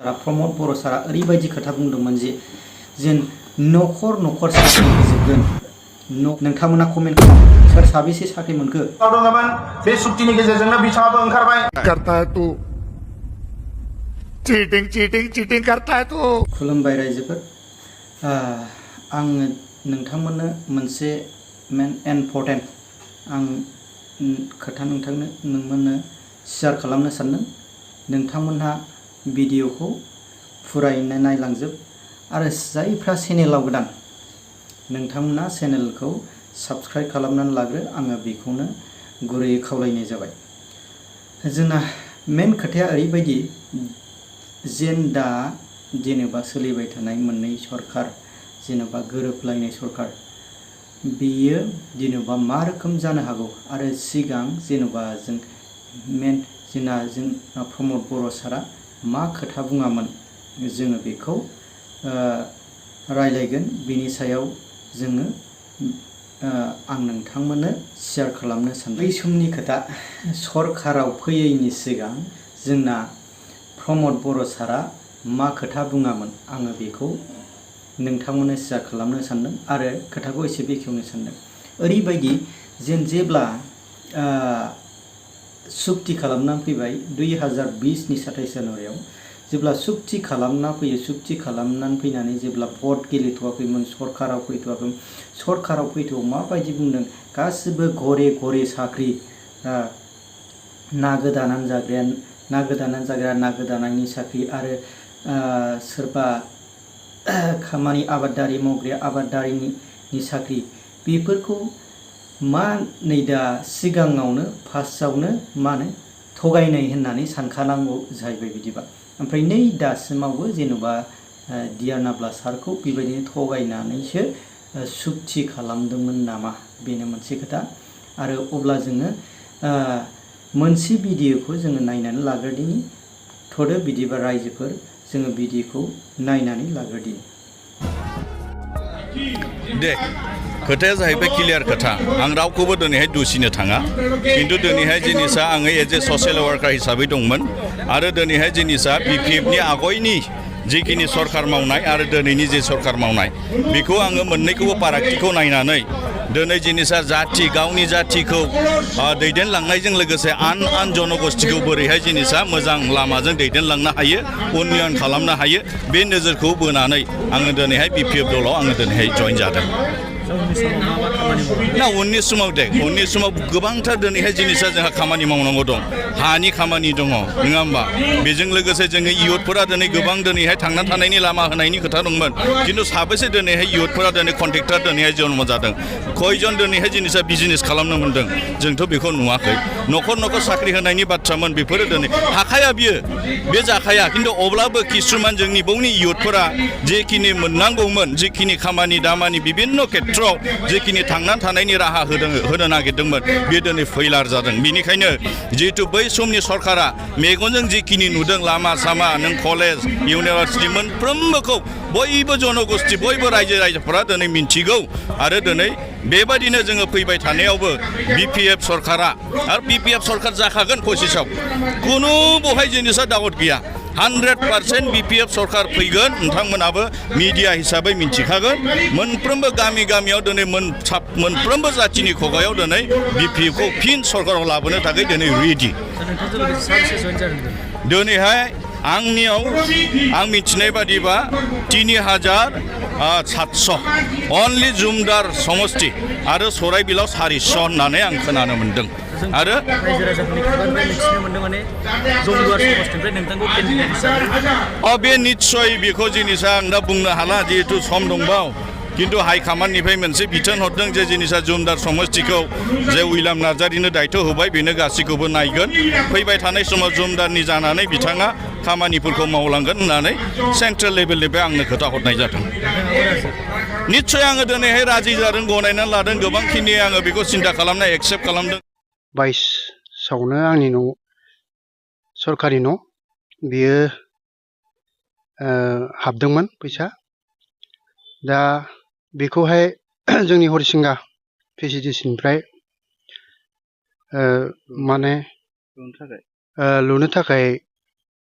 प्रमद बर' सारा ओरैबायदि खोथा बुंदोंमोन जे जेन न'खर न'खर साख्रि होजोबगोन नोंथांमोना कमेन्ट खालाम सोर साबेसे साख्रि मोनखो बे सुक्तिनि गेजेरजोंनो बिथाङाबो ओंखारबाय करता है तू चीटिंग चीटिंग चीटिंग करता है तू खुलुमबाय रायजोफोर आं नोंथांमोननो मोनसे मेन इम्परटेन्ट आं खोथा नोंथांमोननो शेयार खालामनो सानदों नोंथांमोनहा भिडिअखौ फुरायैनो नायलांजोब आरो जायफ्रा चेनेलाव गोदान नोंथांमोना चेनेलखौ साबस्क्राइब खालामनानै लाग्रो आङो बेखौनो गुरैयै खावलायनाय जाबाय जोंना मेन खोथाया ओरैबायदि जेन दा जेनेबा सोलिबाय थानाय मोननै सरकार जेनेबा गोरोबलायनाय सरकार बेयो जेनेबा मा रोखोम जानो हागौ आरो सिगां जेनेबा जों मेन जोंना प्रमद बर' सारा मा खोथा बुङामोन जोङो बेखौ रायलायगोन बेनि सायाव जोङो आं नोंथांमोननो शेयार खालामनो सानदों बै समनि खोथा सरकाराव फैयैनि सिगां जोंना प्रमद बर' सारा मा खोथा बुङामोन आङो बेखौ नोंथांमोननो शेयार खालामनो सानदों आरो खोथाखौ एसे बेखेवनो सानदों ओरैबायदि जेन जेब्ला सुक्ति खालामनानै फैबाय 2020नि 27 जानुवारियाव जेब्ला सुक्ति खालामना फैयो सुक्ति खालामनानै फैनानै जेब्ला भट गेलेथ'वाखैमोन सरकाराव फैथ'वाखैमोन सरकाराव फैथ'आव माबायदि बुंदों गासिबो घरे घरे साख्रि ना गोदानानै जाग्राया ना गोदानायनि साख्रि आरो सोरबा खामानि आबादारि मावग्राया आबादारिनि साख्रि बेफोरखौ मा नै दा सिगाङावनो फार्स्टआवनो मा होनो थगायनाय होननानै सानखानांगौ जाहैबाय बिदिबा ओमफ्राय नै दासिमावबो जेनेबा दियानाब्ला सारखौ बेबायदिनो थगायनानैसो सुक्ति खालामदोंमोन नामा बेनो मोनसे खोथा आरो अब्ला जोङो मोनसे भिडिअखौ जोङो नायनानै लाग्रोदिनि थ'दो बिदिबा रायजोफोर जोङो भिडिअखौ नायनानै लाग्रोदिनि दे खोथाया जाहैबाय क्लियार खोथा आं रावखौबो दिनैहाय दुसिनो थाङा खिन्थु दिनैहाय जिनिसा आङो एज ए ससियेल वार्कार हिसाबै दंमोन आरो दिनैहाय जिनिसा बिपिएफनि आगयनि जिखिनि सरकार मावनाय आरो दिनैनि जे सरकार मावनाय बेखौ आङो मोननैखौबो फारागथिखौ नायनानै दिनै जिनिसा जाथि गावनि जाथिखौ दैदेनलांनायजों लोगोसे आन जनगोष्ठीखौ बोरैहाय जिनिसा मोजां लामाजों दैदेनलांनो हायो उन्नयन खालामनो हायो बे नोजोरखौ बोनानै आङो दिनैहाय बिपिएफ दलाव आङो दिनैहाय जइन जादों ना उननि समाव गोबांथार दिनैहाय जिनिसा जोंहा खामानि मावनांगौ दं हानि खामानि दङ नङा होमबा बेजों लोगोसे जोङो इयुथफोरा दिनै गोबां दिनैहाय थांना थानायनि लामा होनायनि खोथा दंमोन खिन्थु साबेसे दिनैहाय इयुथफोरा दिनै कन्ट्रेक्टर दिनैहाय जन्म जादों खयजन दिनैहाय जिनिसा बिजनेस खालामनो मोन्दों जोंथ' बेखौ नुवाखै न'खर न'खर साख्रि होनायनि बाथ्रामोन बेफोरो दिनै हाखाया बियो बे जाखाया खिन्थु अब्लाबो किसुमान जोंनि बावनि इयुथफोरा जेखिनि मोननांगौमोन जिखिनि खामानि दामानि बिभिन्न खेथ्रआव जेखिनि थांनानै थानायनि राहा होनो नागिरदोंमोन बे दिनै फैलार जादों बेनिखायनो जिहेतु बै समनि सरकारा मेगनजों जिखिनि नुदों लामा सामा नों कलेज इउनिभार्सिटि मोनफ्रोमबोखौ बयबो जनगोष्ठी बयबो रायजोफोरा दिनै मिन्थिगौ आरो दिनै बेबादिनो जोङो फैबाय थानायावबो बिपिएफ सरकारा आरो बिपिएफ सरकार जाखागोन पसिसाव खुनु बहाय जिनिसा दाउट गैया 100% बिपिएफ सरकार फैगोन नोंथांमोनाबो मिडिया हिसाबै मिन्थिखागोन मोनफ्रोमबो गामियाव दिनै मोनफ्रोमबो जाथिनि खुगायाव दिनै बिपिएफखौ फिन सरकाराव लाबोनो थाखाय दिनै रेडि दिनैहाय आंनियाव आं मिथिनाय बादिबा 3700 अनलि जुमदार समष्टि आरो सराइबिलाव 400 होननानै आं खोनानो मोन्दों आरो बे निस्सय बेखौ जिनिसा आं दा बुंनो हाला जिहेतु सम दंबाव खिन्थु हाइकामान्डनिफ्राय मोनसे बिथोन हरदों जे जिनिसा जुमदार समष्टिखौ जे उइलाम नार्जारिनो दायथ' होबाय बेनो गासैखौबो नायगोन फैबाय थानाय समाव जुमदारनि जानानै बिथाङा खामानिफोरखौ मावलांगोन होननानै सेन्ट्रेल लेभेलनिफ्राय आंनो खोथा हरनाय जादों निस्सय आङो दिनैहाय राजि जादों गनायनानै लादों गोबांखिनि आङो बेखौ सिन्था खालामनाय एक्सेप्ट खालामदों 22 आंनि न' सरकारि न' बियो हाबदोंमोन फैसा दा बेखौहाय जोंनि हरिसिंगा पिसिडिसिनिफ्राय माने लुनो थाखाय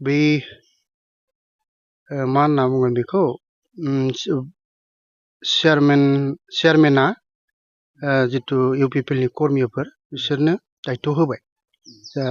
बै मा होनना बुंगोन बेखौ चेयारमेना जितु इउपिपिएलनि कर्मिफोर बिसोरनो दायित्व होबाय दा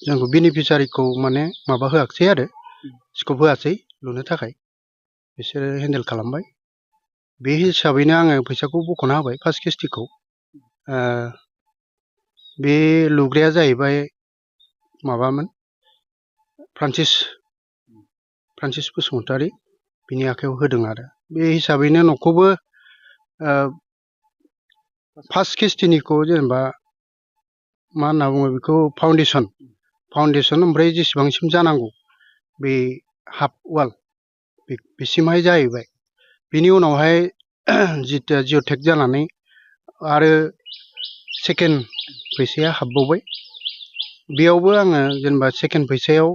जोंखौ बेनिफिसारिखौ माने माबा होआखिसै आरो स्कप होआसै लुनो थाखाय बिसोरो हेन्डेल खालामबाय बे हिसाबैनो आङो फैसाखौ बख'ना होबाय फार्स्ट किस्तिखौ बे लुग्राया जाहैबाय माबामोन फ्रान्सिस बसुमतारी बिनि आखायाव होदों आरो बे हिसाबैनो न'खौबो फार्स्ट किस्तिनिखौ जेनेबा मा होनना बुङो बेखौ फाउन्डेसन ओमफ्राय जेसेबांसिम जानांगौ बे हाफ वाल बेसिमहाय जाहैबाय बिनि उनावहाय जितिया जिअ'टेक जानानै आरो सेकेन्ड फैसाया हाबबावबाय बेयावबो आङो जेनेबा सेकेन्ड फैसायाव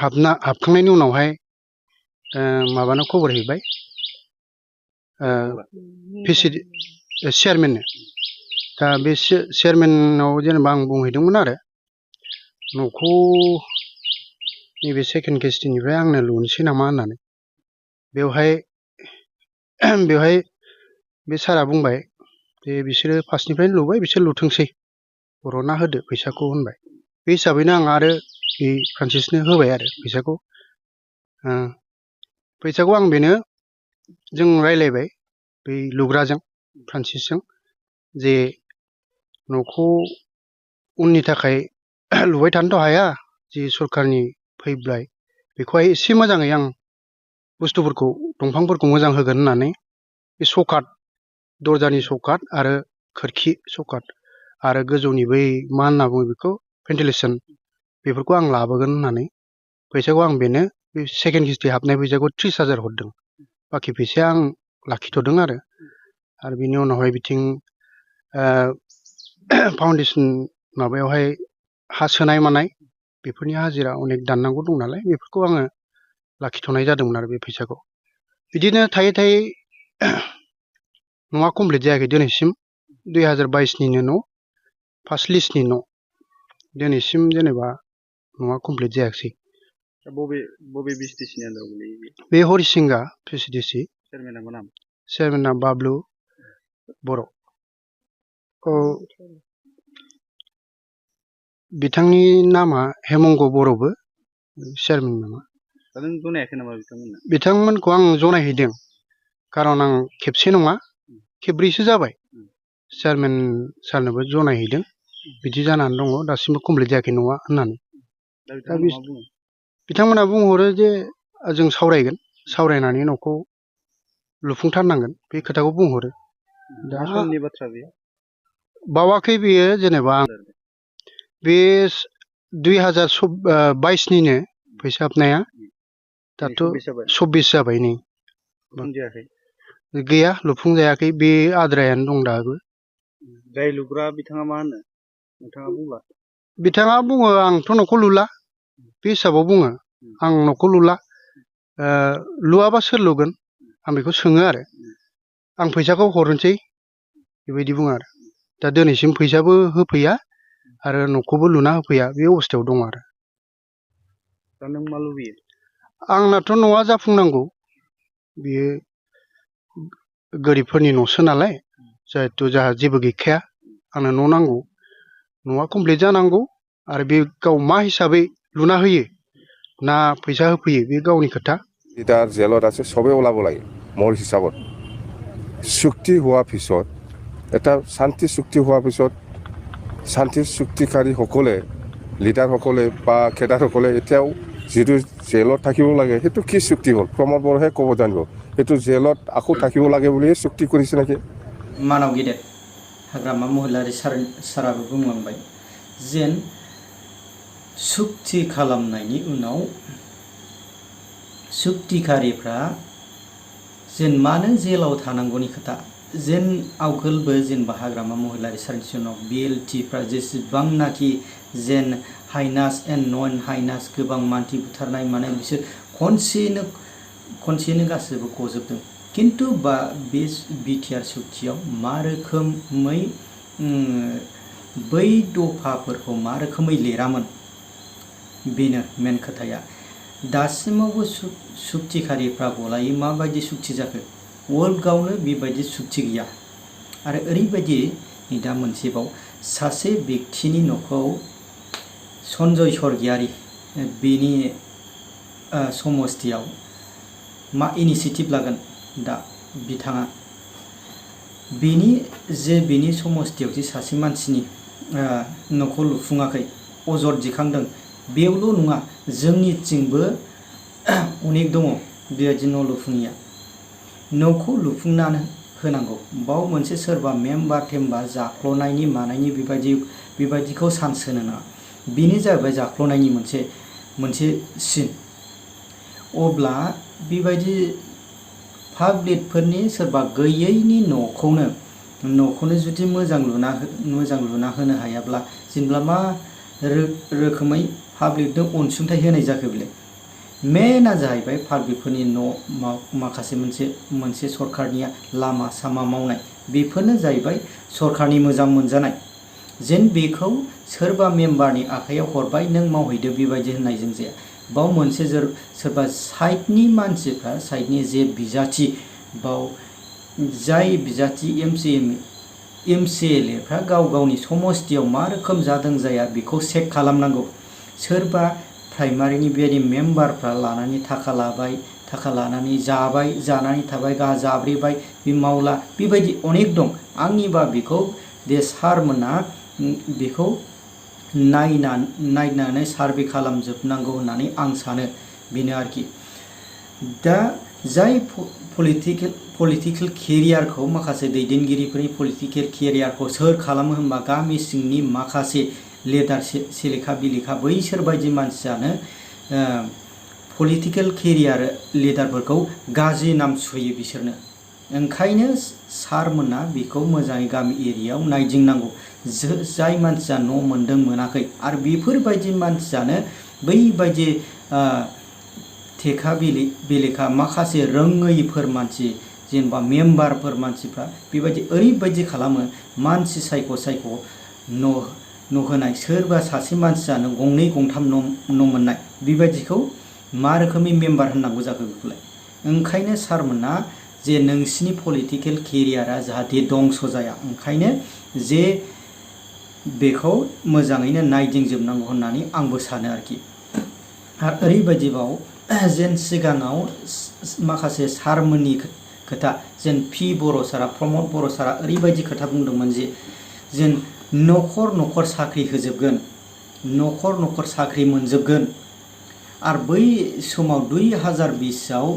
हाबखांनायनि उनावहाय माबानो खबर हैबाय चेयारमेननो दा बे चेयारमेनाव जेनेबा आं बुंहैदोंमोन आरो न'खौ नैबे सेकेन्ड किस्तिनिफ्राय आंनो लुनोसै नामा होननानै बेवहाय बे सारा बुंबाय जे बिसोरो फार्स्टनिफ्रायनो लुबाय बिसोर लुथोंसै बर'ना होदो फैसाखौ होनबाय बे हिसाबैनो आं आरो बे फ्रान्सिसनो होबाय आरो फैसाखौ आं बेनो जों रायलायबाय बै लुग्राजों फ्रान्सिसजों जे न'खौ उननि थाखाय लुबाय थानोथ' हाया जि सरकारनि फैबाय बेखौहाय एसे मोजाङै आं बुस्थुफोरखौ दंफांफोरखौ मोजां होगोन होननानै बे सकाट दरजानि सकाट आरो खोरखि सकाट आरो गोजौनि बै मा होनना बुङो बेखौ भेन्टिलेसन बेफोरखौ आं लाबोगोन होननानै फैसाखौ आं बेनो बे सेकेन्ड किस्ति हाबनाय फैसाखौ 30,000 हरदों बाखि फैसाया आं लाखिथ'दों आरो बिनि उनावहाय बिथिं फाउन्डेसन माबायावहाय हा सोनाय मानाय बेफोरनि हाजिरा अनेक दाननांगौ दं नालाय बेफोरखौ आङो लाखिथ'नाय जादोंमोन आरो बे फैसाखौ बिदिनो थायै थायै न'आ कमप्लिट जायाखै दिनैसिम 2022निनो न' फार्स्ट लिस्टनि न' दिनैसिम जेनेबा न'आ कमप्लिट जायाखिसै बबे बिसटिसिनि आन्दाराव गोलैयो बे हरिसिंगा पिसिडिसि चेयारमेना बाबलु बर' बिथांनि नामा हेमंग बर'बो चेयारमेन नामा दा नों जनायाखै नामा बिथांमोनखौ आं जनायहैदों खारन आं खेबसे नङा खेबब्रैसो जाबाय चेयारमेन सारनोबो जनायहैदों बिदि जानानै दङ दासिमबो कमप्लिट जायाखै न'आ होननानै दा बिथांमोना बुंहरो जे जों सावरायनानै न'खौ लुफुंथारनांगोन बे खोथाखौ बुंहरो दा समनि बाथ्रा बेयो बावाखै बेयो जेनेबा बे 2022निनो फैसा हाबनाया दाथ' 26 जाबाय नै गैया लुफुंजायाखै बे आद्रायानो दं दाबो जाय लुग्रा बिथाङा मा होनो नोंथाङा बुंब्ला बिथाङा बुङो आंथ' न'खौ लुला बे हिसाबाव बुङो आं न'खौ लुला लुवाबा सोर लुगोन आं बेखौ सोङो आरो आं फैसाखौ हरनोसै बेबायदि बुङो आरो दा दिनैसिम फैसाबो होफैया आरो न'खौबो लुना होफैया बे अबस्थायाव दं आरो दा नों मा लुबैयो आंनाथ' न'आ जाफुंनांगौ बियो गोरिबफोरनि न'सो नालाय जिहेथु जोंहा जेबो गैखाया आंनो न' नांगौ न'आ कमप्लिट जानांगौ आरो बे गाव मा हिसाबै लुना होयो না পইচা হয়ে বি গাওনি কথা এটার জেলত আছে সবে ওলাব লাগে মোৰ হিচাপত চুক্তি হোৱাৰ পিছত এটা শান্তি চুক্তি হোৱাৰ পিছত শান্তি চুক্তিকাৰীসকলে লিডাৰসকলে বা খেদাৰসকলে এতিয়াও যিটো জেলত থাকিব লাগে সেইটো কি চুক্তি হ'ল প্ৰমোদ বৰহে ক'ব জানিব সেইটো জেলত আকৌ থাকিব লাগে বুলি চুক্তি কৰিছে নেকি मानाव गेदेर हाग्रामा महिलारि साराबो बुंलांबाय जेन सुक्ति खालामनायनि उनाव सुक्तिकारिफ्रा जेन मानो जेलाव थानांगौनि खोथा जेन आवगोलबो जेनेबा हाग्रामा महिलारि सारनि उनाव बिएलटिफ्रा जेसेबांनाखि जेन हाइनास एन्ड नन हाइनास गोबां मानसि बुथारनाय माने बिसोर खनसेनो गासैबो गजोबदों किन्तु बा बे बिटिआर सुक्तियाव मा रोखोमै बै दफाफोरखौ मा रोखोमै लिरामोन बेनो मेन खोथाया दासिमावबो सुक्तिखारिफ्रा गलायो माबायदि सुक्ति जाखो वर्ल्डआवनो बेबायदि सुक्ति गैया आरो ओरैबायदि दा मोनसेबाव सासे व्यक्तिनि न'खौ सन्जय स्वर्गियारि बेनि समस्थियाव मा इनिसिएटिभ लागोन दा बिथाङा बेनि समस्थियाव जे सासे मानसिनि न'खौ लुफुङाखै अजद दिखांदों बेयावल' नङा जोंनिथिंबो अनेक दङ बेबायदि न' लुफुङिया न'खौ लुफुंनानै होनांगौ बाव मोनसे सोरबा मेम्बार टेम्बार जाख्ल'नायनि मानायनि बेबायदिखौ चान्स होनो नाङा बेनो जाहैबाय जाख्ल'नायनि मोनसे सिन अब्ला बेबायदि पाब्लिकफोरनि सोरबा गैयैनि न'खौनो जुदि मोजां लुना होनो हायाब्ला जेनेबा मा रोखोमै पाब्लिकनो अनसुंथाइ होनाय जाखो बेलाय मेनआ जाहैबाय पाब्लिकफोरनि न' माखासे मोनसे सरकारनिया लामा सामा मावनाय बेफोरनो जाहैबाय सरकारनि मोजां मोनजानाय जेन बेखौ सोरबा मेम्बारनि आखायाव हरबाय नों मावहैदो बेबायदि होननायजों जाया बाव मोनसे सोरबा साइडनि मानसिफ्रा साइडनि जे बिजाथि बाव जाय बिजाथि एमसिएलएफ्रा गाव गावनि समस्थियाव मा रोखोम जादों जाया बेखौ चेक खालामनांगौ सोरबा प्राइमारिनि बेबायदि मेम्बारफ्रा लानानै थाखा लानानै जानानै थाबाय जाब्रेबाय बे मावला बेबायदि अनेक दं आंनिबा बेखौ दे सारमोना बेखौ नायनानै सार्भे खालामजोबनांगौ होननानै आं सानो बेनो आरोखि दा जाय पलिटिकेल केरियारखौ माखासे दैदेनगिरिफोरनि पलिटिकेल केरियारखौ सोर खालामो होनबा गामि सिंनि माखासे लेदार सेलेखा बिलेखा बैसोर बायदि मानसियानो पलिटिकेल केरियार लिडारफोरखौ गाज्रि नाम सुहोयो बिसोरनो ओंखायनो सारमोना बेखौ मोजाङै गामि एरियायाव नायदिंनांगौ जाय मानसिया न' मोनदों मोनाखै आरो बेफोरबायदि मानसियानो बैबायदि थेखा बेलेखा माखासे रोङैफोर मानसि जेनेबा मेम्बारफोर मानसिफ्रा बेबायदि ओरैबायदि खालामो मानसि सायख' न' होनाय सोरबा सासे मानसियानो गंनै गंथाम न' मोननाय बेबायदिखौ मा रोखोमनि मेम्बार होननांगौ जाखो बेखौलाय ओंखायनो सारमोना जे नोंसिनि पलिटिकेल केरियारा जाहाथे दंस' जाया ओंखायनो जे बेखौ मोजाङैनो नायदिंजोबनांगौ होननानै आंबो सानो आरोखि आरो ओरैबायदिबाव जेन सिगाङाव माखासे सारमोननि खोथा जेन पि बर' सारा प्रमद बर' सारा ओरैबायदि खोथा बुंदोंमोन जे जेन न'खर साख्रि होजोबगोन न'खर साख्रि मोनजोबगोन आरो बै समाव 2020आव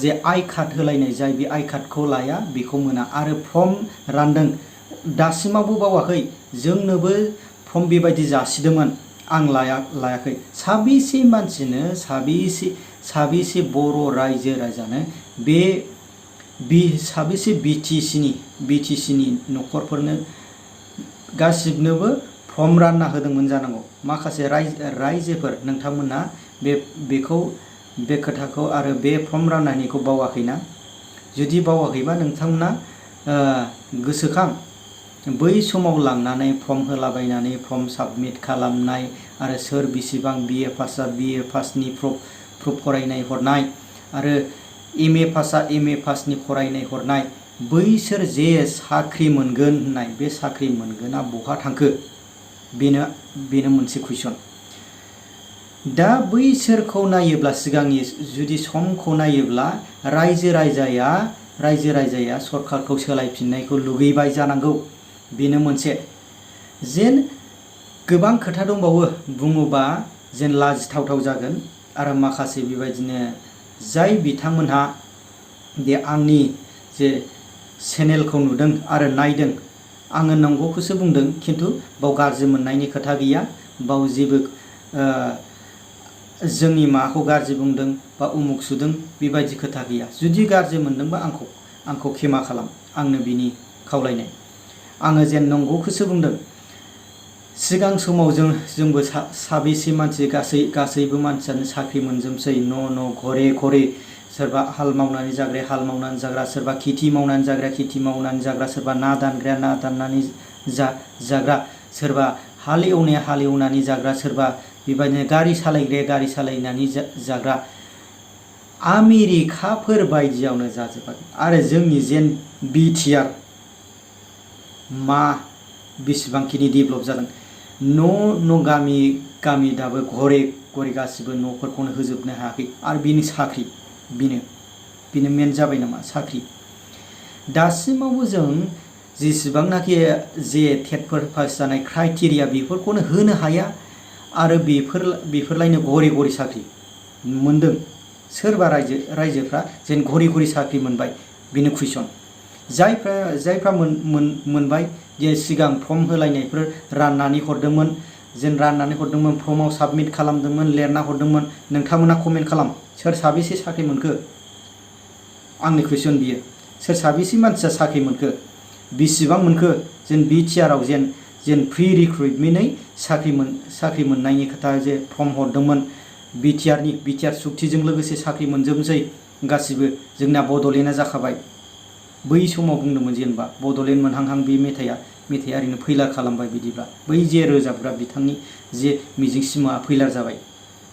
जे आइ कार्ड होलायनाय जाय बे आइ कार्डखौ लाया बेखौ मोना आरो फर्म रानदों दासिमावबो बावाखै जोंनोबो फर्म बेबायदि जासिदोंमोन आं लायाखै साबेसे मानसिनो साबेसे बर' रायजो राजानो साबेसे बिटिसिनि न'खरफोरनो गासिबनोबो फर्म रानना होदोंमोन जानांगौ माखासे रायजोफोर नोंथांमोना बे खोथाखौ आरो बे फर्म राननायनिखौ बावाखैना जुदि बावाखैबा नोंथांमोना गोसोखां बै समाव लांनानै फर्म होलाबायनानै फर्म साबमिट खालामनाय आरो सोर बेसेबां बिए पासनि प्रुफ फरायनाय हरनाय आरो एमए पासनि फरायनाय हरनाय बैसोर जे साख्रि मोनगोन होननाय बे साख्रि मोनगोना बहा थांखो बेनो मोनसे कुइसन दा बैसोरखौ नायोब्ला सिगांनि जुदि समखौ नायोब्ला रायजो राजाया सरकारखौ सोलायफिननायखौ लुगैबाय जानांगौ बेनो मोनसे जेन गोबां खोथा दंबावो बुङोबा जेन लाजिथावथाव जागोन आरो माखासे बेबायदिनो जाय बिथांमोनहा दे आंनि जे चेनेलखौ नुदों आरो नायदों आङो नंगौखौसो बुंदों खिन्थु बाव गाज्रि मोननायनि खोथा गैया बाव जेबो जोंनि माखौ गाज्रि बुंदों बा उमुक सुदों बेबायदि खोथा गैया जुदि गाज्रि मोनदोंबा आंखौ क्षमा खालाम आंनो बिनि खावलायनाय आङो जेन नंगौखौसो बुंदों सिगां समाव जोंबो साबेसे मानसि गासैबो मानसियानो साख्रि मोनजोबसै न' घरे सोरबा हाल मावनानै जाग्राया हाल मावनानै जाग्रा सोरबा खेथि मावनानै जाग्राया खेथि मावनानै जाग्रा सोरबा ना दानग्राया ना दाननानै जाग्रा सोरबा हाल एवनाया हाल एवनानै जाग्रा सोरबा बेबायदिनो गारि सालायग्राया गारि सालायनानै जाग्रा आमेरिकाफोर बायदियावनो जाजोबाखै आरो जोंनि जेन बिटिआर मा बेसेबांखिनि डेभेलप जादों न' गामि दाबो घरे गासिबो न'फोरखौनो होजोबनो हायाखै आरो बेनि साख्रि बेनो मेन जाबाय नामा साख्रि दासिमावबो जों जेसेबांनाखि जे टेटफोर पास जानाय क्राइटेरिया बेफोरखौनो होनो हाया आरो बेफोरलायनो घरे साख्रि मोनदों सोरबा रायजोफ्रा जेन घरे साख्रि मोनबाय बेनो कुइसन जायफ्रा मोनबाय जे सिगां फर्म होलायनायफोर राननानै हरदोंमोन फर्माव साबमिट खालामदोंमोन लिरना हरदोंमोन नोंथांमोना कमेन्ट खालाम सोर साबेसे साख्रि मोनखो आंनि कुइसन बियो सोर साबेसे मानसिया साख्रि मोनखो बेसेबां मोनखो जेन बिटिआरआव जेन फ्रि रिक्रुइटमेन्टै साख्रि मोननायनि खोथा जे फर्म हरदोंमोन बिटिआर सुक्तिजों लोगोसे साख्रि मोनजोबनोसै गासिबो जोंना बड'लेण्डआ जाखाबाय बै समाव बुंदोंमोन जेनेबा बड'लेण्ड मोनहांहां बे मेथाइआ ओरैनो फैलार खालामबाय बिदिब्ला बै जे रोजाबग्रा बिथांनि जे मिजिं सिमाङा फैलार जाबाय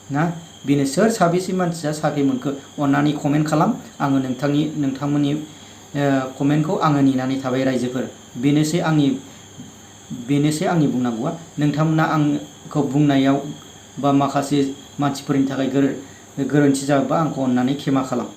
ना बेनो सोर साबेसे मानसिया साख्रि मोनखो अन्नानै कमेन्ट खालाम आङो नोंथांमोननि कमेन्टखौ आङो नेनानै थाबाय रायजोफोर बेनोसै आंनि बुंनांगौआ नोंथांमोना आंखौ बुंनायाव बा माखासे मानसिफोरनि थाखाय गोरोन्थि जाबा आंखौ अन्नानै क्षमा खालाम